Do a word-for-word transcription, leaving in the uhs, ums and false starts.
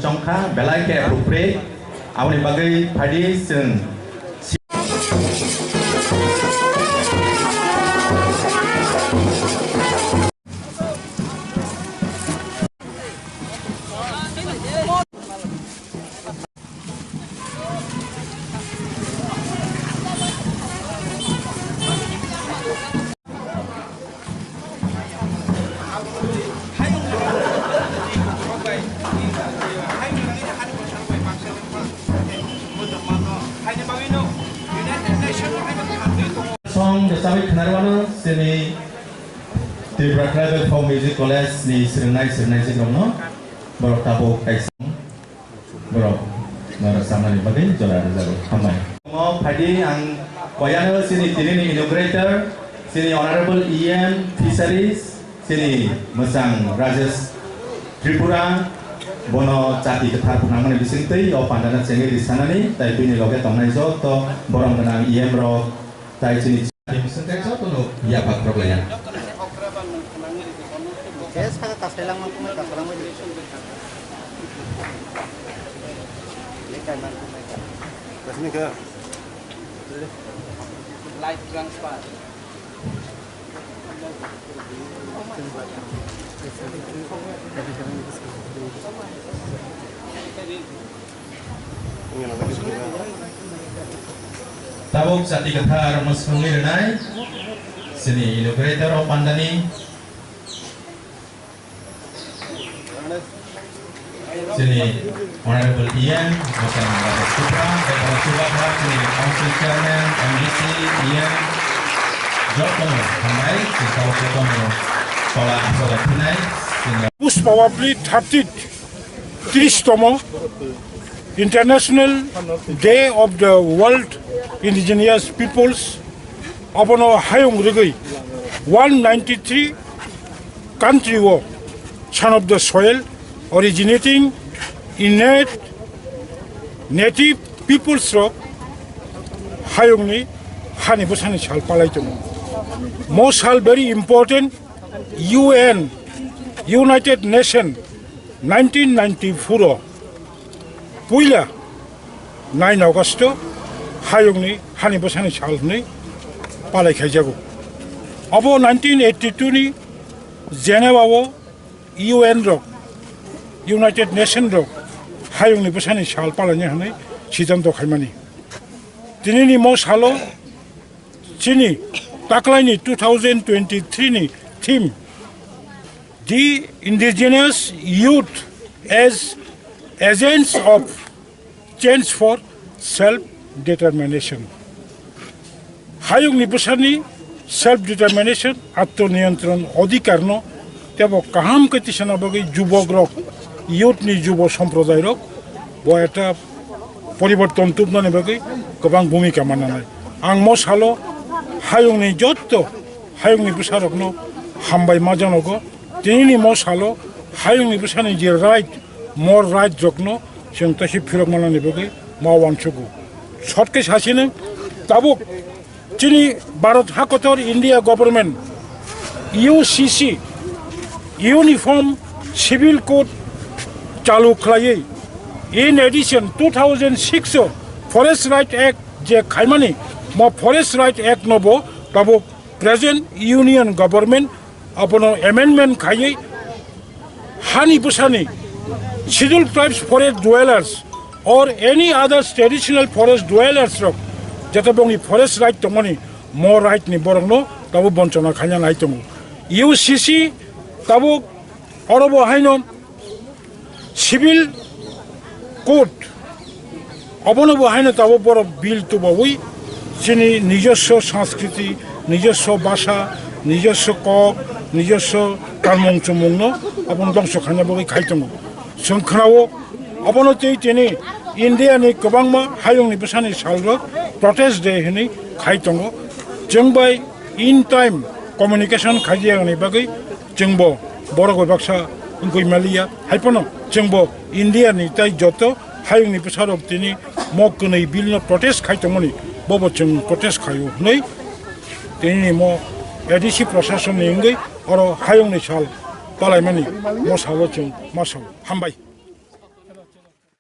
Chongkha belai khe appropriate, aboni bagwi phaidi chwng. Song rwchabwi khwnarwano chini Tripura Tribal Folk Music College ni swrwngnai swrwngnaijwkrokno borok tabuk kaisa. Borok no rwchapnani bagwi jora rwjago. Hambai. Omo phaidi ang koyano chini tinini inaugurator, chini Honorable E M Fisheries, chini mwchang Rajesh Tripura, bono chati kwthar phnangmani bisingtwi o pandana chengwi rwsanani, tai bini loge tongnai joto borom gwnang E M rok, tai chini Tei mwswk tei jotono yapha khoroklaiya. Khe saka kasailangma, kumui kasailangma. Kasini khe. Life transfer. Tabuk chati kwthar mwswngwi rwnai chini inaugurator o pandani chini Honorable E M Motan Raja Supra, tei bono chubagra chini Council Chairman, M D C, E M, jotono hambai, chini tabuk jotono tola aswk lai phinai, chini Pushpa Babli thirty tris tomo International Day of the World Indigenous Peoples, abono hayung rwgwi one ninety three country o Son of the Soil originating innate native peoples rok hayungni hani bwsani sal palai tongo. Mo sal very important. U N, United Nation, nineteen ninety-four o puila nine August o hayungni hani bwsani sal hwnwi palai khaijago. Abo nineteen eighty-two ni Geneva o U N rok, United Nation rok hayungni bwsani sal palaini hwnwi siddhanto khaimani. Tinini mo salo chini taklaini two thousand twenty-three ni theme, The Indigenous Youth as Agents of Change for Self Determination. Hayungni bwsani self determination, atmoniyontron odhikarno tebo kaham khe tisana bagwi jubokrok, youth ni jubo somprodairok bo ekta poriborton tubnani bagwi kwbang bhumika mananai. Ang mo salo hayungni jotto hayungni bwsarokno hambai ma janogo. Tinini mo salo hayungni bwsani je right, more right rokno chwng taisi phirok manani bagwi ma uansugo. Short khe sasini tabuk chini Bharat hakotor India government U C C Uniform Civil Code chalu khlaiwi, in addition, two thousand six o Forest Right Act je khaimani, mo Forest Right Act no bo tabuk present Union Government abono amendment khaiwi hani bwsani Scheduled Tribes forest dwellers or any other traditional forest dwellers rok jete bongni forest right tongmani, mo right ni borokno tabuk bonchona khaina nai tongo. U C C tabuk oro bo haino Civil Code, obono bo haino tabuk borok bill tubawi chini nijoswo sanskriti, nijoswo basa, nijoswo kok, nijoswo karmung chumungno obono dongso khaina bagwi khai tongo. Chwng khnao obono tei tini India ni kwbangma hayungni bwsani salrok protest day hinwi khai tongo. Chwng bai in time communication khaijak ni bagwi chwngbo borok bai baksa wngwi maliya. Haiphano chwngbo India ni tai joto hayungni bwsarok tini mo kwnwi bill no protest khai tongmani, bobo chwng protest khaio hwnwi tini mo A D C prasasonni wngwi oro hayungni sal palaimani mo salo chwng ma sao. Hambai.